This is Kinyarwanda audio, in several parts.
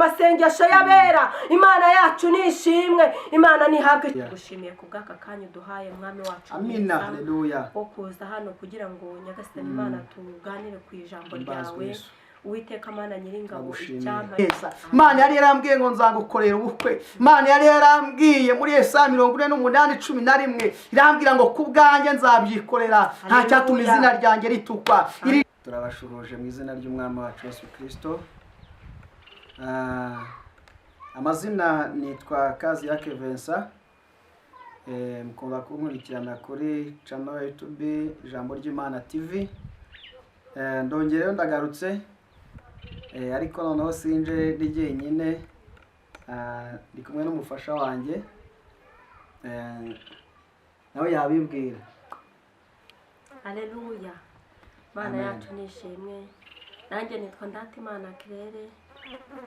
Amasengesho y'abera, Imana yacu nishimwe, Imana nihabwe. Gushimiye ku bw'aka kanya uduhaye, Mwami wacu Amina. mwiza, Haleluya. wo kuza hano kugira ngo, Nyagasani Imana, tuganire ku ijambo Himbazwe ryawe. Yesu. Uwiteka Mana Nyiringabo, Turagushimiye. icyampa Imana yari yarambwiye ngo nzagukorera ubukwe. Imana yari yarambwiye muri Yesaya 48:11, irambwira ngo ku bwanjye nzabyikorera, nta cyatuma Haleluya. izina ryanjye ritukwa. Turabashuhuje mu izina ry'Umwami wacu Yesu Kirisito. Amazina nitwa Kaziyake Vincent. Mukunda kunkurikirana kuri channel ya YouTube Ijambo ry'Imana TV. Ndongera ndagarutse, ariko noneho sinje ndi jyenyine. Ndi kumwe n'umufasha wanjye. Nawe yabibwira. Aleluya, Imana Amen. yacu nishimwe. Nanjye nitwa Ndatimana Claire,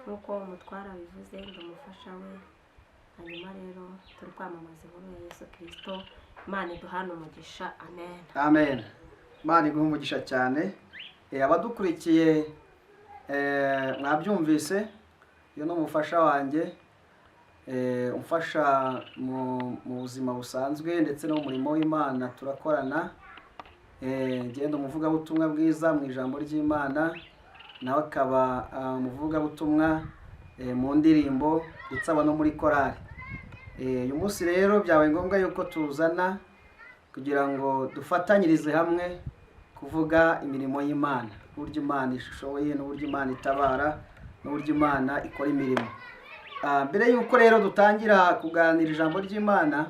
nk'uko umutwara bivuze, ndi umufasha we. Hanyuma rero turi kwamamaza inkuru ya Yesu Kirisito. Imana iduhane umugisha, amen. Amen. Imana iguhe umugisha cyane. Abadukurikiye, mwabyumvise, uyu ni umufasha wanjye, umfasha mu buzima busanzwe ndetse no mu murimo w'Imana turakorana. Ngenda umuvugabutumwa bwiza mu ijambo ry'Imana, nawe akaba umuvugabutumwa mu ndirimbo, ndetse aba no muri korali. Uyu munsi rero byabaye ngombwa yuko tuzana kugira ngo dufatanyirize hamwe kuvuga imirimo y'Imana, uburyo Imana ishoboye n'uburyo Imana itabara n'uburyo Imana ikora imirimo. Mbere y'uko rero dutangira kuganira ijambo ry'Imana,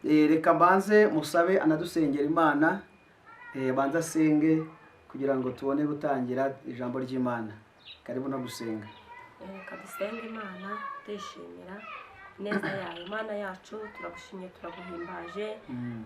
reka mbanze musabe anadusengera Imana. Banze asenge kugira ngo tubone gutangira ijambo ry'Imana. Karibu no gusenga. Reka dusenge Imana tuyishimira ineza yayo. Imana yacu, turagushimye, turaguhimbaje.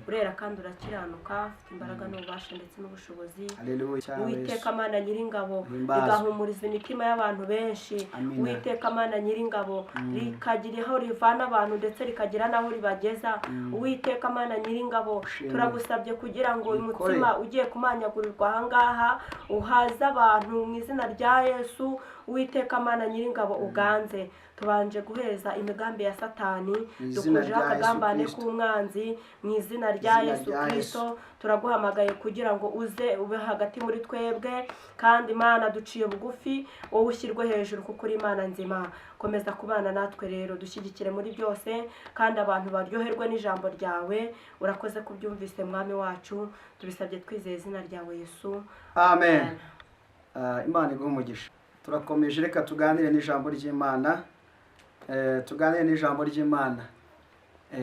Urera kandi urakiranuka, ufite imbaraga n'ububasha ndetse n'ubushobozi. Haleluya. Uwiteka Mana Nyiringabo, Himbazwe. rigahumuriza imitima y'abantu benshi. Amina. Uwiteka Mana Nyiringabo, rikagira aho rivana abantu ndetse rikagira n'aho ribageza. Uwiteka Mana Nyiringabo, Ushimwe. turagusabye kugira ngo uyu Bikore. mutsima ugiye kumanyagurirwa ahangaha uhaze abantu mu izina rya Yesu. Uwiteka Mana Nyiringabo, uganze. Tubanje guheza imigambi ya Satani, Mu izina dukujeho rya Yesu akagambane Kristo. k'umwanzi mu izina rya Izina Yesu rya Kristo. Turaguhamagaye kugira ngo uze ube hagati muri twebwe, kandi Imana, duciye bugufi, wowe ushyirwe hejuru kuko uri Imana nzima. Komeza kubana natwe rero, dushyigikire muri byose, kandi abantu baryoherwe n'ijambo ryawe. Urakoze kubyumvise, Mwami wacu. Tubisabye twizeye izina ryawe Yesu. Amen. Imana iguhe umugisha. Turakomeje, reka tuganire n'ijambo ry'Imana. Tuganire n'ijambo ry'Imana.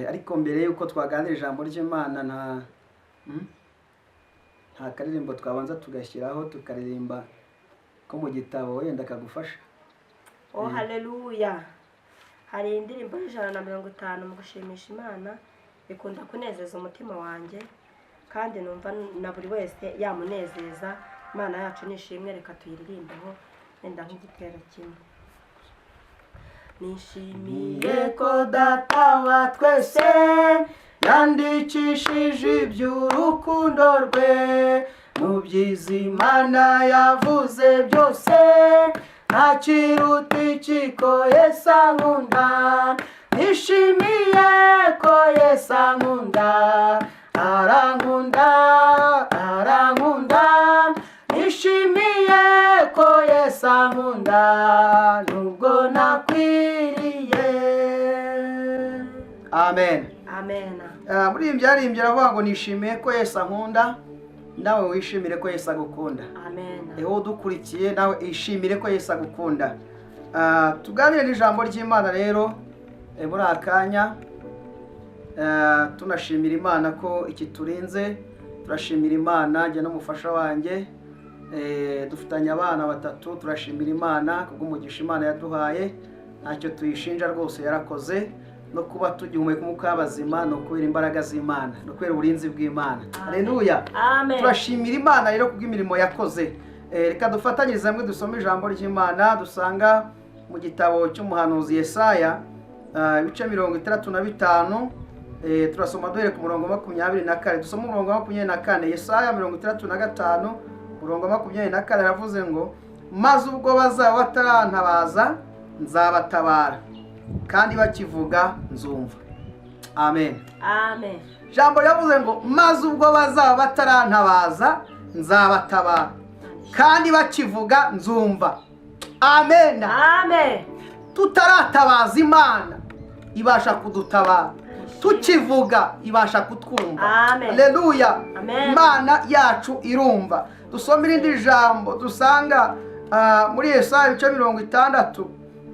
Ariko mbere y'uko twaganira ijambo ry'Imana, nta karirimbo twabanza tugashyiraho, tukaririmba ko mu gitabo wenda kagufasha? Oh haleluya! Hari indirimbo y'150 mu gushimisha Imana, ikunda kunezeza umutima wanjye, kandi numva na buri wese yamunezeza. Imana yacu nishimwe. Reka tuyiririmbeho wenda nk'igitero kimwe. Nishimiye ko Data wa twese yandikishije iby'urukundo rwe mu byiza Imana yavuze byose, nta kiruta iki ko Yesu ankunda. Nishimiye ko Yesu ankunda, arankunda, arankunda. Nishimiye ko Yesu ankunda nubwo nakwiriye. Amen. Amen. Muri ibi byaririmbye aravuga ngo nishimiye ko Yesu ankunda. Nawe wishimire ko Yesu agukunda. Amen. Wowe udukurikiye, nawe ishimire ko Yesu agukunda. Tuganire n'ijambo ry'Imana rero muri aka kanya. Tunashimira Imana ko ikiturinze. Turashimira Imana, njye n'umufasha wanjye. Dufitanye abana batatu. Turashimira Imana kubw'umugisha Imana yaduhaye, ntacyo tuyishinja rwose, yarakoze. No kuba tugihumeka umwuka w'abazima ni ukubera imbaraga z'Imana, ni ukubera uburinzi bw'Imana. Haleluya. Amen. Turashimira Imana rero kubw'imirimo yakoze. Reka dufatanyirize hamwe dusome ijambo ry'Imana dusanga mu gitabo cy'umuhanuzi Yesaya, ibice 65. Turasoma duhere ku murongo 24. Dusome umurongo wa 24. Yesaya 65 umurongo wa 24 aravuze ngo: "Maze ubwo bazaba batarantabaza Nzabatabara, kandi bakivuga nzumva. Amen. Amen. Ijambo ryavuze ngo: "Maze ubwo bazaba batarantabaza, nzabatabara, kandi bakivuga nzumva." Amen. Amen. Tutaratabaza, Imana ibasha kudutabara. Tukivuga, ibasha kutwumva. Amen. Haleluya. Amen. Imana yacu irumva. Dusome irindi jambo dusanga muri Yesaya ibice 60,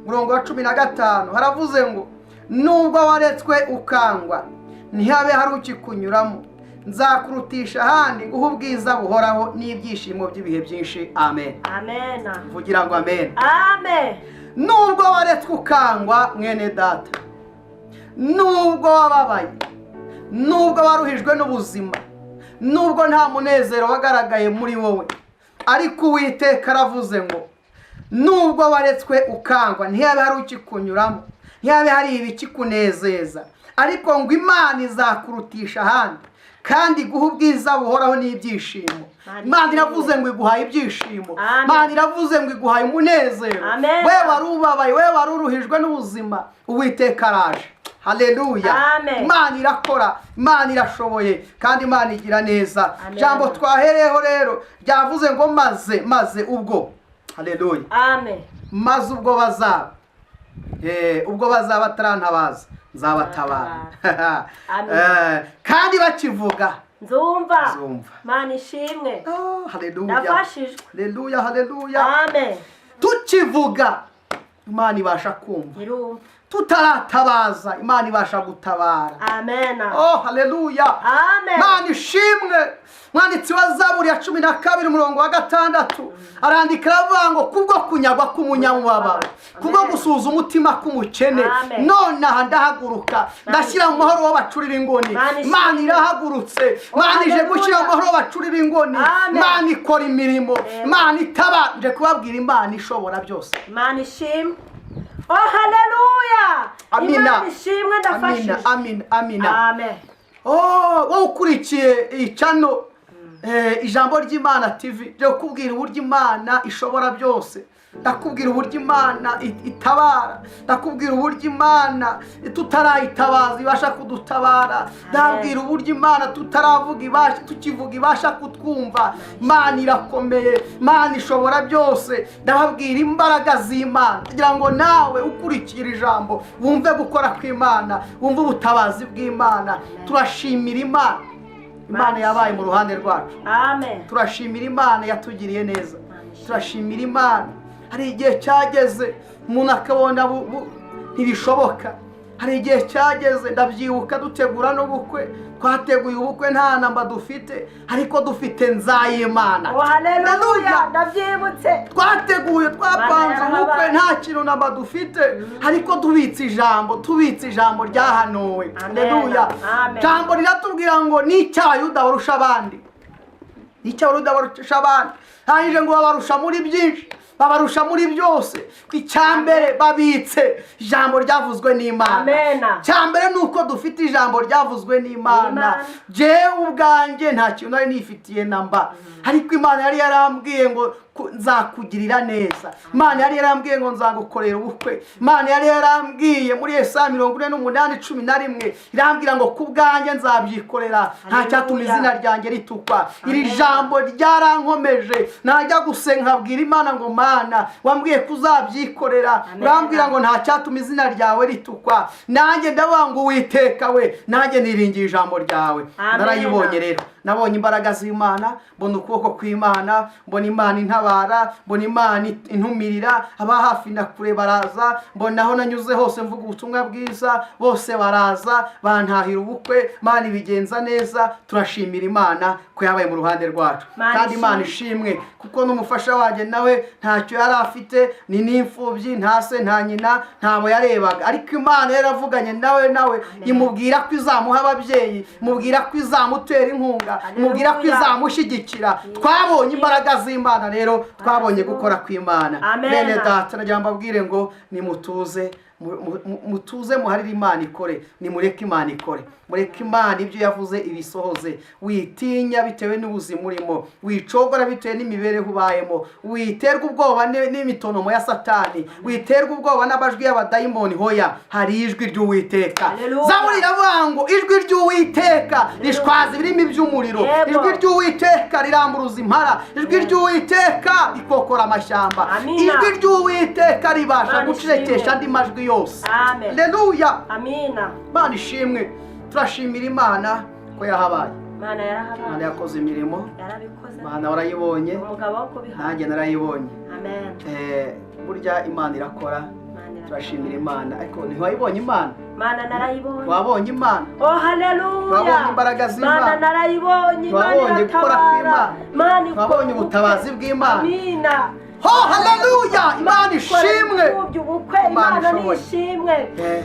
umurongo wa 15. Haravuze ngo: "Nubwo waretswe ukangwa, ntihabe hari ukikunyuramo, nzakurutisha ahandi, guha ubwiza buhoraho n'ibyishimo by'ibihe byinshi." Amen. Amen. Vugira ngo amen. Amen. Nubwo waretswe ukangwa, mwene data, nubwo wababaye, nubwo waruhijwe n'ubuzima, nubwo nta munezero wagaragaye muri wowe, ariko Uwiteka aravuze ngo: "Nubwo waretswe ukangwa, ntihabe hari ukikunyuramo, ntihabe hari ibikikunezeza, ariko ngo Imana izakurutisha ahandi kandi iguha ubwiza buhoraho n'ibyishimo." Imana iravuze ngo iguhaye ibyishimo. Amen. Imana iravuze ngo iguhaye umunezero. Amen. We wari ubabaye, we wari uruhijwe n'ubuzima, Uwiteka araje. Haleluya. Amen. Imana irakora, Imana irashoboye, kandi Imana igira neza. Amen. Ijambo twahereyeho rero ryavuze ngo: maze ubwo, haleluya, Amen. maze ubwo bazaba ubwo bazaba batarantabaza, nzabatabara. Amen. Kandi bakivuga nzumva. Nzumva. Mana ishimwe. Ah, haleluya. Ndafashijwe. Haleluya, haleluya. Amen. Tukivuga, Imana ibasha kumva. Irumva. Tutaratabaza, Imana ibasha gutabara. Amen. Oh, haleluya. Amen. Imana ishimwe. Mwanditsi wa Zaburi ya 12, umurongo wa 6, arandika aravuga ngo: "Kubwo kunyagwa k'umunyamubabaro, kubwo Amen. gusuhuza umutima k'umukene, Amen. nonaha ndahaguruka, ndashyira mu mahoro uwo bacurira ingoni." Imana ishimwe. Imana irahagurutse. Imana ije Haleluya. gushyira mu mahoro uwo bacurira ingoni. Amen. Imana ikora imirimo. Amen. Imana itabanje kubabwira, Imana ishobora byose. Imana ishimwe. Oh, haleluya. Amina. Imana ishimwe. Amina. Ndafashijwe. Amina, amina. Amen. Oh, wowe ukurikiye iyi channel Ijambo ry'Imana TV, ryo kubwira uburyo Imana ishobora byose, ndakubwira uburyo Imana itabara, ndakubwira uburyo Imana tutarayitabaza ibasha kudutabara, ndabwira uburyo Imana tutaravuga ibasha, tukivuga ibasha kutwumva. Imana irakomeye, Imana ishobora byose. Ndababwira imbaraga z'Imana kugira ngo nawe ukurikira ijambo wumve gukora kw'Imana, wumve ubutabazi bw'Imana. Turashimira Imana. Imana yabaye mu ruhande rwacu. Amen. Turashimira Imana yatugiriye neza. Turashimira Imana. Hari igihe cyageze umuntu akabona ntibishoboka. Hari igihe cyageze, ndabyibuka, dutegura n'ubukwe. Twateguye ubukwe nta namba dufite, ariko dufite nzayimana. Oh, haleluya, ndabyibutse. Twateguye, twapanze Imana ubukwe yarahabaye. nta kintu namba dufite, ariko tubitse ijambo, tubitse ijambo ryahanuwe. Amen. Haleluya. Amen. Ijambo riratubwira ngo: "N'icyaha Yuda barusha abandi, n'icyaha Yuda barusha abandi." Hanyuma ngo babarusha muri byinshi, babarusha muri byose. Icyambere, babitse ijambo ryavuzwe n'Imana. Amen. Icyambere ni uko dufite ijambo ryavuzwe n'Imana. Imana. Jewe ubwanjye nta kintu nari nifitiye namba, ariko Imana yari yarambwiye ngo nzakugirira neza. Imana yari yarambwiye ngo nzagukorera ubukwe. Imana yari yarambwiye muri Yesaya 48:11, irambwira ngo: "Ku bwanjye nzabyikorera, nta cyatuma Haleluya. izina ryanjye ritukwa." Iri Amen. jambo ryarankomeje. Najya gusenga nkabwira Imana ngo: "Mana, wambwiye ko uzabyikorera, Amen. urambwira ngo nta cyatuma izina ryawe ritukwa." Nanjye ndavuga ngo: "Uwiteka we, nanjye niringiye ijambo ryawe." Amen. Narayibonye rero. Nabonye imbaraga z'Imana, mbona ukuboko kw'Imana, mbona Imana intabara, mbona Imana intumirira aba hafi na kure baraza, mbona aho nanyuze hose mvuga ubutumwa bwiza bose baraza bantahira ubukwe. Imana ibigenza neza. Turashimira Imana ko yabaye mu ruhande rwacu. Mana Kandi Imana ishimwe. ishimwe kuko n'umufasha wanjye nawe ntacyo yari afite, ni n'imfubyi, nta se, nta nyina, ntabo yarebaga, ariko Imana yaravuganye nawe imubwira ko izamuha ababyeyi, imubwira ko izamutera inkunga, imubwira ko Haleluya. izamushyigikira. Twabonye imbaraga z'Imana rero, twabonye gukora kw'Imana. Amen. Bene data, nagira ngo mbabwire ngo nimutuze. Mutuze muharire Imana ikore. Nimureke Imana ikore, mureke Imana ibyo yavuze ibisohoze. Witinya bitewe n'ubuzima urimo, wicogora bitewe n'imibereho ubayemo, witerwa ubwoba n'imitonomo ya Satani, witerwa ubwoba n'amajwi y'abadayimoni. Hoya, hari ijwi ry'Uwiteka. Haleluya. Zaburi iravuga ngo ijwi ry'Uwiteka rishwaza ibirimi by'umuriro. Yego. Ijwi ry'Uwiteka riramburuza impara, ijwi ry'Uwiteka rikokora amashyamba. Amina. Ijwi ry'Uwiteka ribasha Imana gucecekesha ishimwe. andi majwi yose. Amen. Haleluya. Amina. Imana ishimwe. Turashimira Imana ko yahabaye. Imana Imana yarahabaye. yakoze imirimo. Yarabikoze. Imana warayibonye. Umugabo wo kubihamya. Nanjye narayibonye. Amen. Burya Imana irakora. Imana irakora. Turashimira Imana. Ariko ntiwayibonye Imana? Imana narayibonye. Wabonye Imana? Oh, haleluya. Wabonye imbaraga z'Imana? Imana narayibonye. Imana Wabonye gukora iratabara. kw'Imana? Imana ikora Wabonye ubukwe. ubutabazi bw'Imana? Amina. Ho, haleluya! Imana ishimwe. Imfubyi ubukwe. Imana Imana ishoboye. nishimwe.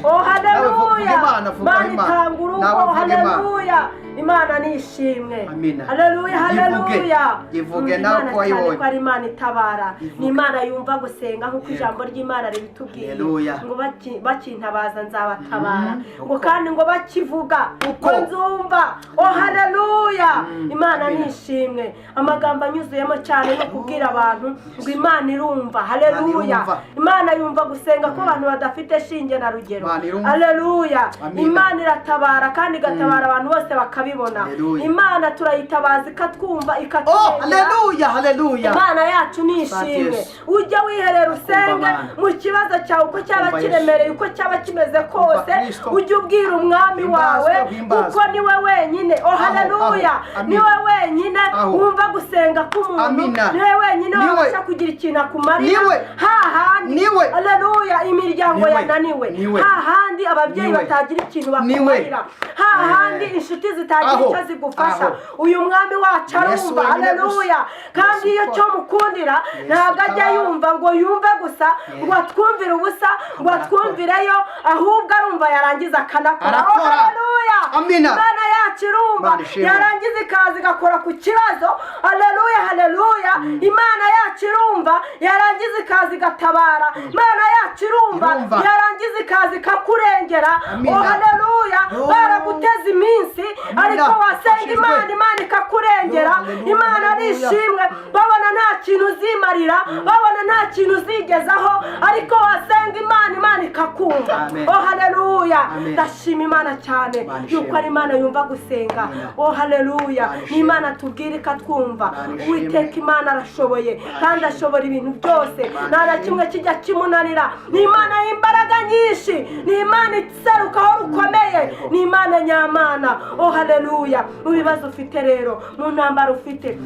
Oh, Nawe vuga haleluya. Imana, vuga Imana Imana. itanga urugo. Nawe vuga Imana. Haleluya. Imana nishimwe. Amina. Haleluya, Yivuge. haleluya. Yivuge Nkunda nawe Imana ko wayibonye. cyane ko ari Imana itabara. Yivuge. Ni Imana yumva gusenga nk'uko Yego. ijambo ry'Imana ribitubwiye. Haleluya. Ngo bakintabaza nzabatabara. Mhm. Ngo kandi ngo bakivuga Uko. ngo nzumva. Oh, haleluya. Imana Amina. nishimwe. Amagambo anyuzuyemo cyane no kubwira abantu ngo Imana irumva. Haleluya. Irumva. Imana yumva gusenga ko abantu badafite shinge na rugero. Imana irumva. Haleluya. Amina. Imana iratabara kandi igatabara abantu bose bakabibona. Haleluya. Imana turayitabaza ikatwumva, Oh, ikatwemera. haleluya, haleluya. Imana yacu ni ishimwe. Yesu. Ujye wiherera usenge Imana. mu kibazo cyawe, uko cyaba Kumva Yesu. kiremereye, uko cyaba kimeze kose. Kristo. Ujye ubwira umwami Himbazwe, wawe, himbazwe. kuko niwe wenyine. Oh, haleluya. Aho, amina. Niwe wenyine Aho. wumva gusenga k'umuntu. Amina. Niwe wenyine Niwe. wabasha kugira ikintu akumarira. Niwe. Hahandi, Niwe. haleluya, imiryango Niwe. yananiwe, Niwe. hahandi ababyeyi Niwe. batagira ikintu Niwe. bakumarira, hahandi inshuti zitagira Aho. icyo zigufasha, Aho. uyu mwami wacu Yesu arumva. wenyine gusa. Haleluya. Kandi Yesu iyo ukora. cyo mukundira, Yesu ntabwo ajya utabara. yumva ngo yumve gusa, ngo atwumvire ubusa, ngo Arakora. atwumvireyo, ahubwo arumva yarangiza akanakora. Arakora. Oh, haleluya. Amina. Imana yacu irumva, Imana ishimwe. yarangiza ikaza igakora ku kibazo. Haleluya, haleluya. Imana yacu irumva, yarangiza ikaza igatabara. Imana yacu irumva, Irumva. yarangiza ikaza ikakurengera. Amina. Oh, haleluya. Oh. Baraguteza iminsi, Amina. ariko wasenga Ashimwe. Imana, Imana ikakurengera. Oh, haleluya, Imana haleluya. nishimwe. Babona nta kintu uzimarira, babona nta kintu uzigezaho, ariko wasenga Imana, Imana ikakumva. Amen. Oh, haleluya. Amen. Ndashima Imana cyane Imana ishimwe. yuko ari Imana yumva gusenga. Amina. Oh, haleluya. Imana Ni ishimwe. Imana tubwira ikatwumva. Imana ishimwe. Uwiteka Imana arashoboye kandi ashobora ibintu byose, Imana nta na ishimwe. kimwe kijya kimunanira. Ni Imana y'imbaraga nyinshi, ni Imana iseruka aho rukomeye, Yego. ni Imana nyamana. Oh, haleluya. Mu bibazo ufite rero, mu ntambara ufite,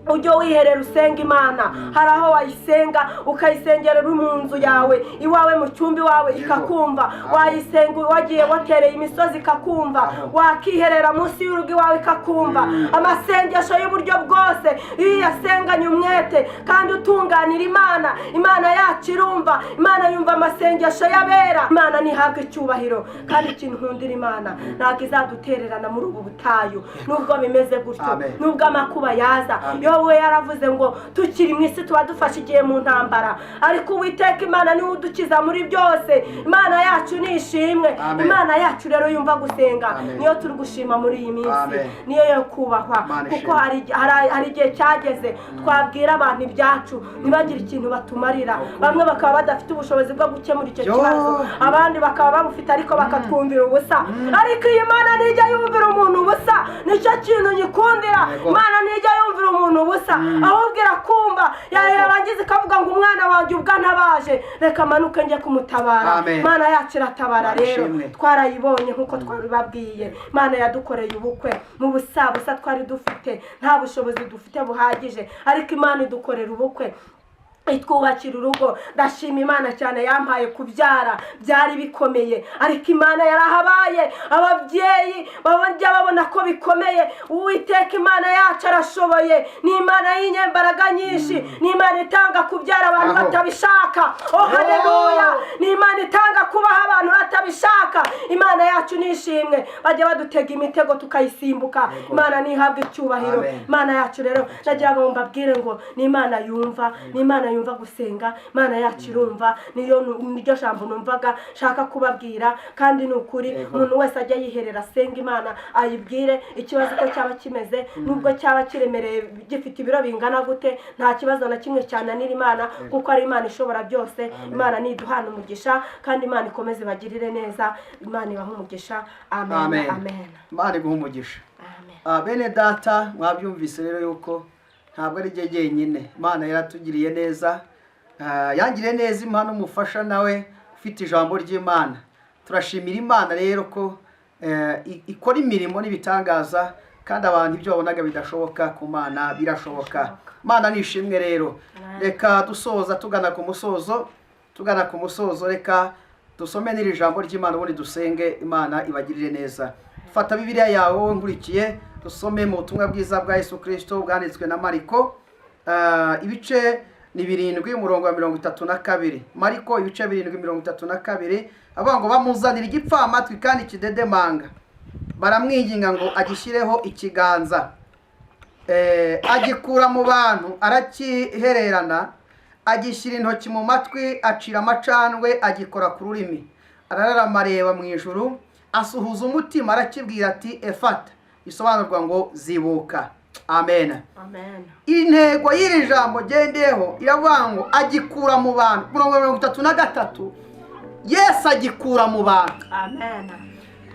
ujye wiherera usenga Imana. Hari aho wayisenga ukayisengera uri mu nzu yawe, iwawe, mu cyumba iwawe, Yego. ikakumva. Aho. Wayisenga wagiye watereye imisozi, ikakumva. Aho. Wakiherera munsi y'urugo iwawe, ikakumva. Amasengesho y'uburyo bwose iyo uyasenganye umwete kandi utunganira Imana, Imana yacu irumva. Imana yumva amasengesho y'abera. Imana ntihabwe icyubahiro. Kandi ikintu nkundira Imana, ntabwo izadutererana muri ubu butayu nubwo bimeze gutyo, Amen. nubwo amakuba yaza. Amen. Yobu we yaravuze ngo tukiri mu isi tuba dufashe igihe mu ntambara, ariko Uwiteka Imana niwe udukiza muri byose. Imana yacu ni ishimwe. Amen. Imana yacu rero yumva gusenga, Amen. niyo turi gushima muri iyi minsi, Amen. niyo yo kubahwa. Imana Kuko ishimwe. hari igihe cyageze twabwira abantu ibyacu ntibagire ikintu batumarira, bamwe bakaba badafite ubushobozi bwo gukemura icyo Yo. kibazo, abandi bakaba babufite ariko bakatwumvira ubusa. Ariko iyi Mana ntijya yumvira umuntu ubusa, nicyo kintu nyikundira. Yego. Imana ntijya yumvira umuntu ubusa, ahubwo irakumva, yarangiza ikavuga ngo umwana wanjye ubwo antabaje, reka amanuke njye kumutabara. Amen. Imana yacu iratabara Imana rero. ishimwe. Twarayibonye nk'uko twabibabwiye. Imana yadukoreye ubukwe mu busabusa twari dufite, nta bushobozi dufite buhagije, ariko Imana idukorera ubukwe, itwubakira urugo. Ndashima Imana cyane yampaye kubyara, byari bikomeye ariko Imana yarahabaye. Ababyeyi bajya babona ko bikomeye, Uwiteka Imana yacu arashoboye. Ni Imana y'inyembaraga nyinshi, ni Imana itanga kubyara abantu Aho. batabishaka. Oh, haleluya. Ni Imana itanga kubaha abantu batabishaka. Imana yacu ni ishimwe. Bajya badutega imitego tukayisimbuka. Yego. Imana ntihabwe icyubahiro. Amen. Imana yacu rero nagira ngo mbabwire ngo ni Imana yumva, ni Imana yumva gusenga, Imana yacu irumva. Niyo niryo jambo numvaga nshaka kubabwira, kandi ni ukuri. Umuntu wese ajya yiherera asenga Imana, ayibwire ikibazo uko cyaba kimeze, nubwo cyaba kiremereye, gifite ibiro bingana gute, nta kibazo na kimwe cyananira Imana, kuko ari Imana ishobora byose. Imana niduhana umugisha, kandi Imana ikomeze ibagirire neza. Imana ibahe umugisha. Amen. Amen. Amen. Imana iguhe umugisha. Amen. Bene data, mwabyumvise rero yuko ntabwo ari jye jyenyine. Imana yaratugiriye neza. Yangiriye neza, impa n'umufasha nawe ufite ijambo ry'Imana. Turashimira Imana rero ko ikora imirimo n'ibitangaza, kandi abantu ibyo babonaga bidashoboka, ku Mana birashoboka. Imana ni ishimwe rero. Amen. Reka dusoza, tugana ku musozo, reka dusome n'iri jambo ry'Imana, ubundi dusenge, Imana ibagirire neza. Fata Bibiliya yawe, wowe nkurikiye, dusome mu butumwa bwiza bwa Yesu Kirisito bwanditswe na Mariko. Ibice ni 7, umurongo wa 32. Mariko ibice 7, 32, avuga ngo: "Bamuzanira igipfamatwi kandi kidedemanga, baramwinginga ngo agishyireho ikiganza. Agikura mu bantu, arakihererana, agishyira intoki mu matwi, acira amacandwe, agikora ku rurimi. Arararama, areba mu ijuru, asuhuza umutima, arakibwira ati: 'Efata,' bisobanurwa ngo zibuka." Amen. Amen. Intego y'iri jambo gendeho iravuga ngo agikura mu bantu. 33, Yesu agikura mu bantu. Amen.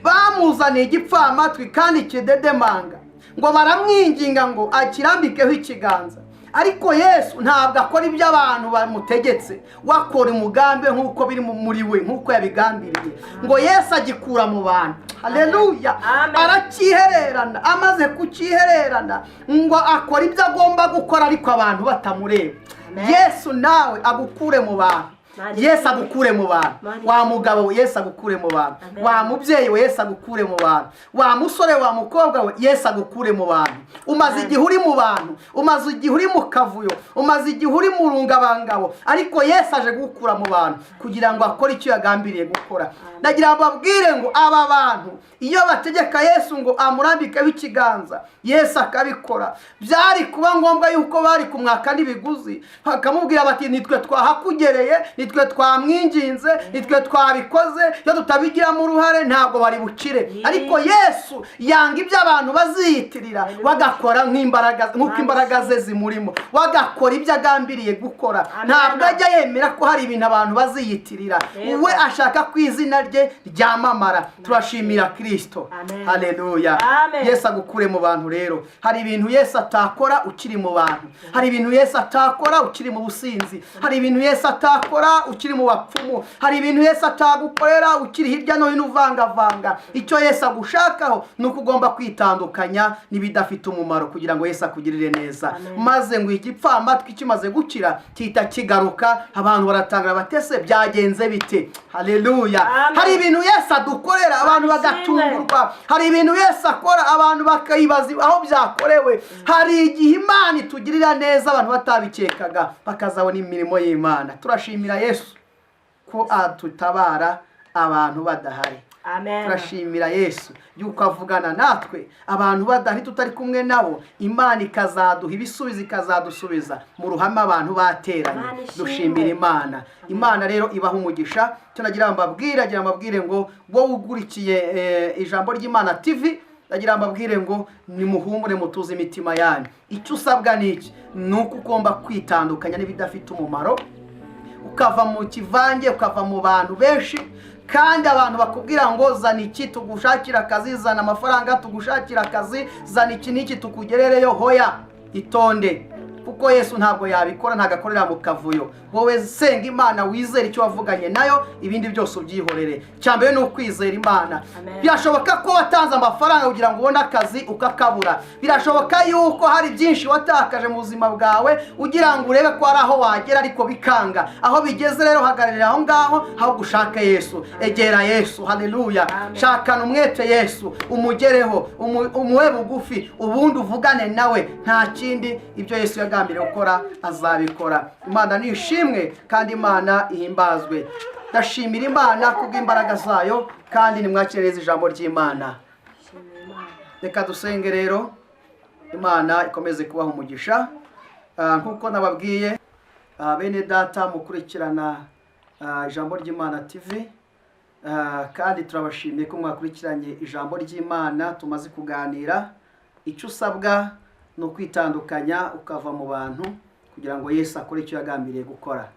Bamuzaniye igipfamatwi kandi kidedemanga, ngo baramwinginga ngo akirambikeho ikiganza. Ariko Yesu ntabwo akora ibyo abantu bamutegetse, wakora umugambi we nk'uko biri muri we, nk'uko yabigambiriye. Ngo Yesu agikura mu bantu, haleluya. Amen. Arakihererana, amaze kukihererana ngo akora ibyo agomba gukora, ariko abantu batamureba. Amen. Yesu nawe agukure mu bantu. Imana Yesu agukure mu bantu. Imana Wa mugabo we, Yesu agukure mu bantu. Amen. Wa mubyeyi we, Yesu agukure mu bantu. Wa musore, wa mukobwa we, Yesu agukure mu bantu. Umaze Amen. igihe uri mu bantu, umaze igihe uri mu kavuyo, umaze igihe uri mu rungabangabo, ariko Yesu aje gukura mu bantu kugira ngo akore icyo yagambiriye gukora. Ndagira ngo mbabwire ngo aba bantu iyo bategeka Yesu ngo amurambikeho ikiganza, Yesu akabikora, byari kuba ngombwa yuko bari kumwaka n'ibiguzi, bakamubwira bati: "Nitwe twahakugereye, nitwe twamwinginze, nitwe twabikoze, iyo tutabigiramo uruhare ntabwo bari bukire." Ariko Yesu yanga ibyo abantu baziyitirira, bagakora nk'imbaraga, nk'uko imbaraga ze zimurimo, bagakora ibyo agambiriye gukora. Amen. Ntabwo ajya yemera ko hari ibintu abantu baziyitirira. We ashaka ko izina rye ryamamara. Turashimira Kirisito. Amen. Haleluya. Amen. Yesu agukure mu bantu rero. Hari ibintu Yesu atakora ukiri mu bantu, hari ibintu Yesu atakora ukiri mu businzi, hari ibintu Yesu atakora ukiri mu bapfumu, hari ibintu Yesu atagukorera ukiri hirya no hino uvangavanga. Icyo Yesu agushakaho ni uko ugomba kwitandukanya n'ibidafite umumaro kugira ngo Yesu akugirire neza. Amen. Maze ngo igipfamatwi kimaze gukira gihita kigaruka, abantu baratangara batese: "Byagenze bite?" Haleluya. Amen. Hari ibintu Yesu adukorera abantu Amen. bagatungurwa, hari ibintu Yesu akora abantu bakayibaza aho byakorewe. Hari igihe Imana itugirira neza abantu batabikekaga, bakazabona imirimo y'Imana. Turashimira Yesu ko atutabara abantu badahari. Amen. Turashimira Yesu yuko avugana natwe abantu badahari, tutari kumwe nabo, Imana ikazaduha ibisubizo, ikazadusubiza mu ruhame abantu bateranye. Imana ishimwe. Dushimira Imana. Imana rero ibaha umugisha. Icyo nagira ngo mbabwire, agira ngo mbabwire ngo wowe ugurikiye Ijambo ry'Imana TV, ndagira ngo mbabwire ngo nimuhumure, mutuze imitima yanyu. Icyo usabwa ni iki? Ni uko ugomba kwitandukanya n'ibidafite umumaro, ukava mu kivange, ukava mu bantu benshi. Kandi abantu bakubwira ngo zana iki tugushakira akazi, zana amafaranga tugushakira akazi, zana iki n'iki tukugerereyo, hoya, itonde, kuko Yesu ntabwo yabikora, ntabwo akorera mu kavuyo. Wowe senga Imana, wizere icyo wavuganye nayo, ibindi byose ubyihorere. Icya mbere ni ukwizera Imana. Amen. Birashoboka ko watanze amafaranga kugira ngo ubone akazi ukakabura. Birashoboka yuko hari byinshi watakaje mu buzima bwawe ugira ngo urebe ko hari aho wagera, ariko bikanga. Aho bigeze rero, hagararira aho ngaho, aho gushaka Yesu. Egera Yesu, haleluya. Amen. Shakana umwete Yesu, umugereho, umuhe bugufi, ubundi uvugane nawe. Nta kindi, ibyo Yesu yagambiriye gukora azabikora. Imana ni ishimwe kandi Imana ihimbazwe. Ndashimira Imana kubw'imbaraga zayo, kandi nimwakire neza ijambo ry'Imana. Shimira Imana. Reka dusenge rero, Imana ikomeze kubaha umugisha. Nk'uko nababwiye, Bene data mukurikirana Ijambo ry'Imana TV, kandi turabashimiye ko mwakurikiranye ijambo ry'Imana tumaze kuganira. Icyo usabwa ni ukwitandukanya ukava mu bantu kugira ngo Yesu akore icyo yagambiriye gukora.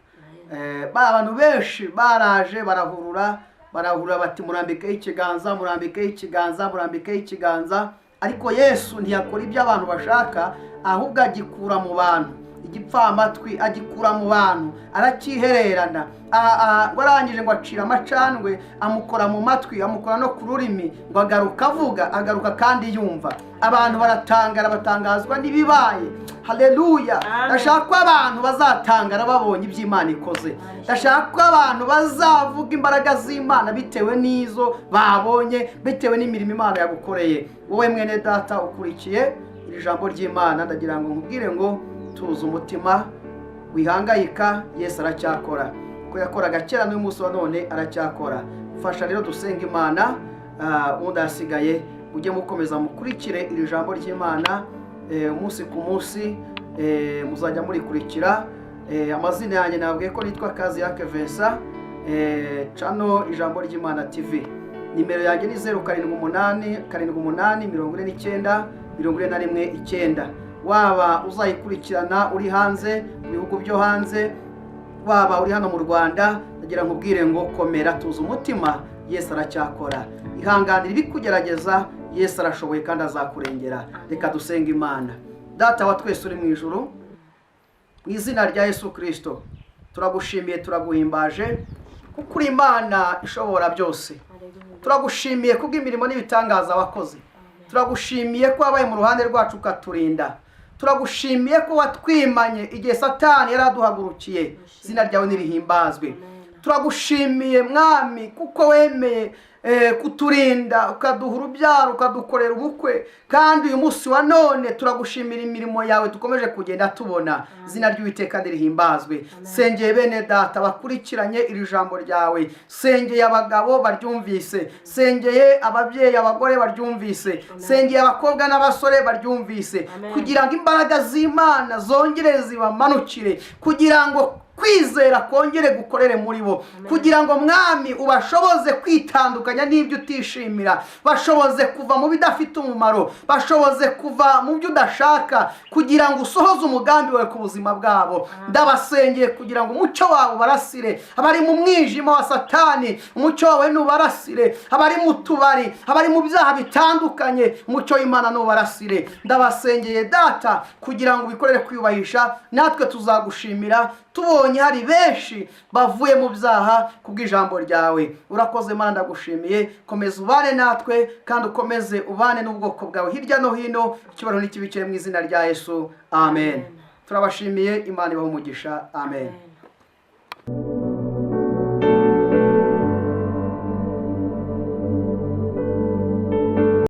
Ba bantu benshi baraje barahurura, barahurura bati murambikeho ikiganza, murambikeho ikiganza, murambikeho ikiganza. Ariko Yesu ntiyakora ibyo abantu bashaka, ahubwo agikura mu bantu. Igipfamatwi agikura mu bantu, aracyihererana. Ngo arangije ngo acira amacandwe, amukora mu matwi, amukora no ku rurimi, ngo agaruka avuga, agaruka kandi yumva. Abantu baratangara, batangazwa n'ibibaye. Haleluya! Amen. Ndashaka ko abantu bazatangara babonye ibyo Imana ikoze. Ndashaka ko abantu bazavuga imbaraga z'Imana bitewe n'izo babonye, bitewe n'imirimo Imana yagukoreye. Wowe mwene data ukurikiye iri jambo ry'Imana, ndagira ngo nkubwire ngo tuze umutima, wihangayika, Yesu aracyakora. Ko yakoraga kera n'uyu munsi wa none aracyakora. Fasha rero dusenga Imana, ubundi ahasigaye mujye mukomeza mukurikire iri jambo ry'Imana, umunsi ku munsi, muzajya murikurikira. Amazina yanjye nabwiye ko nitwa Kaziyake Vincent, channel Ijambo ry'Imana TV. Nimero yanjye ni 0787849419. Waba uzayikurikirana uri hanze, mu bihugu byo hanze, waba uri hano mu Rwanda, ndagira nkubwire ngo komera, tuza umutima, Yesu aracyakora. Ihanganira ibikugerageza, Yesu arashoboye kandi azakurengera. Reka dusenge Imana. Data wa twese uri mu ijuru, mu izina rya Yesu Kristo turagushimiye, turaguhimbaje, kuko uri Imana ishobora byose. Turagushimiye kubw'imirimo n'ibitangaza wakoze. Turagushimiye ko wabaye mu ruhande rwacu ukaturinda. Turagushimiye ko watwimanye igihe Satani yari aduhagurukiye. Izina ryawe nirihimbazwe. Turagushimiye Mwami, kuko wemeye kuturinda, ukaduha urubyaro, ukadukorera ubukwe. Kandi uyu munsi wa none turagushimira imirimo yawe dukomeje kugenda tubona. Izina ry'Uwiteka nirihimbazwe. Sengeye bene data bakurikiranye iri jambo ryawe, sengeye abagabo baryumvise, sengeye ababyeyi, abagore baryumvise, sengeye abakobwa n'abasore baryumvise, Amen. kugira ngo imbaraga z'Imana zongere zibamanukire, kugira ngo kwizera kongere gukorere muri bo, kugira ngo Mwami ubashoboze kwitandukanya n'ibyo utishimira, bashoboze kuva mu bidafite umumaro, bashoboze kuva mu byo udashaka, kugira ngo usohoze umugambi wawe ku buzima bwabo. Ndabasengeye kugira ngo umucyo wawe ubarasire. Abari mu mwijima wa Satani, umucyo wawe nubarasire. Abari mu tubari, abari mu byaha bitandukanye, umucyo w'Imana nubarasire. Ndabasengeye Data kugira ngo ubikorere kwiyubahisha, natwe tuzagushimira tubonye hari benshi bavuye mu byaha kubw'ijambo ryawe. Urakoze Mana, ndagushimiye. Komeza ubane natwe kandi ukomeze ubane n'ubwoko bwawe hirya no hino. Icyubahiro n'ikibi mu izina rya Yesu, amen. Turabashimiye, Imana ibahe umugisha, amen. Amen.